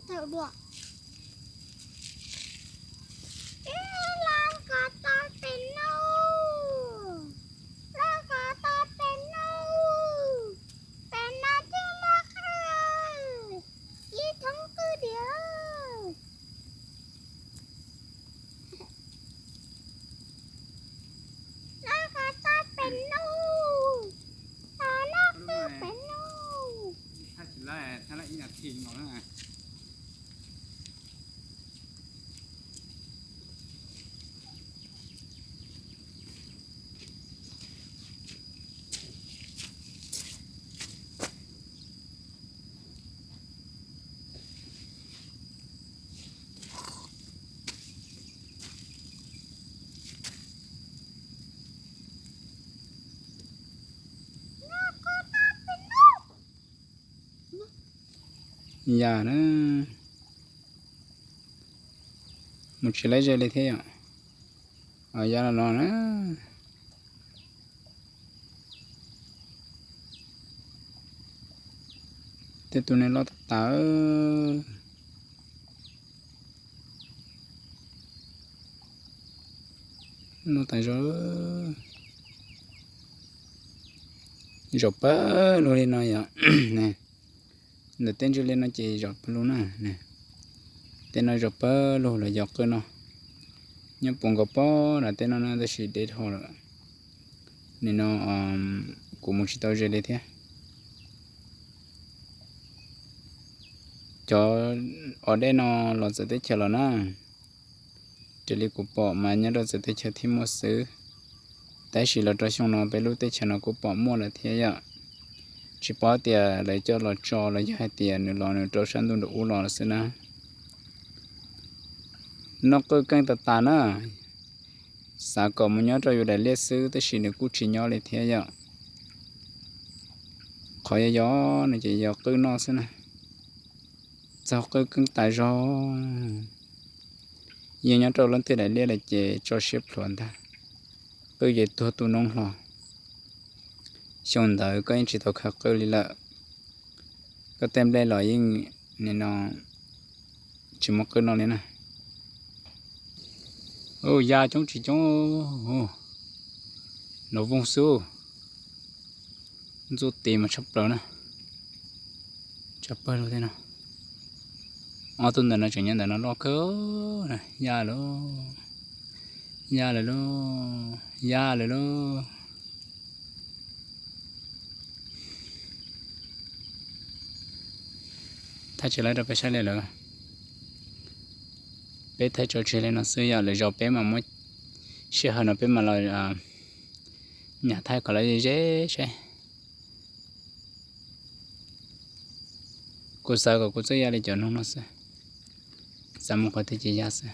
tawm dua. Los kov tau pem no, los kov tau pem no, pem no twb muaj qwj, ib thoob qwj diam. Los kov tau pem no, los kov tau pem no. Yam na, mus tsis laib ze li thiab yom. Yam no no na. Tej tus neeg loj tas tas. Loj tas zog, zaum pawg lug li no yom. Ntawm tej ntsis li no ces zaum pawg lug na. Tej no zaum pawg lug los yog qwj no. Nyob puag nkaus pob nram tej no na tab sis deb dhau lawm. Nim no kuv mus tsis tau ze li thiab. Cov os dej no los txawv teb chaws los na. Raws li kuv pom mas nyob rau txawv teb chaws thiaj muaj xwb. Tab sis los rau xyoo no peb lub teb chaws no kuj pom muaj lawm thiab yom. Tsis paub tias lawv coj los tso los yog hais tias nws los nws rau sab ntuj nram ub los xwb na. Noj qwj keej tas tas na. Xav kom mus nyob rau yus daim liaj xwb tab sis nws kuj tsis nyob li thiab yom. Qhov yog yog nws ces yog qwj noj xwb na. Txog qwj keej tas zog. Yog nyob rau leej twg daim liaj lawm ces tso siab plhuav ntag. Qwj ces tuag tu noob hlo. Xyoo ntawd koj yeej tsis tau khaws qwj li lawm. Koj tej nplej los yeej nim no tsis muaj qwj noj li na. Ya coob tsis coob, los voog xwb. Ntxuj tis mas tshaj plaws na. Tshaj plaws lub thiab no. Ob tug ntawm no tseem nyob ntawm no loj kawg. Ya lawm, ya lawm lauj, ya lawm lauj. Thaij tsis laib rau peb saib li lawm. Peb thaij tso tseg li no xwb yom, lwm zaus peb mam muab sij hawm no peb mam los nyam thaij kom lawv ze saib. Kuv xav kom kuv txawj ya li cov noog no xwb. Xav mus qhov twg ces ya xwb.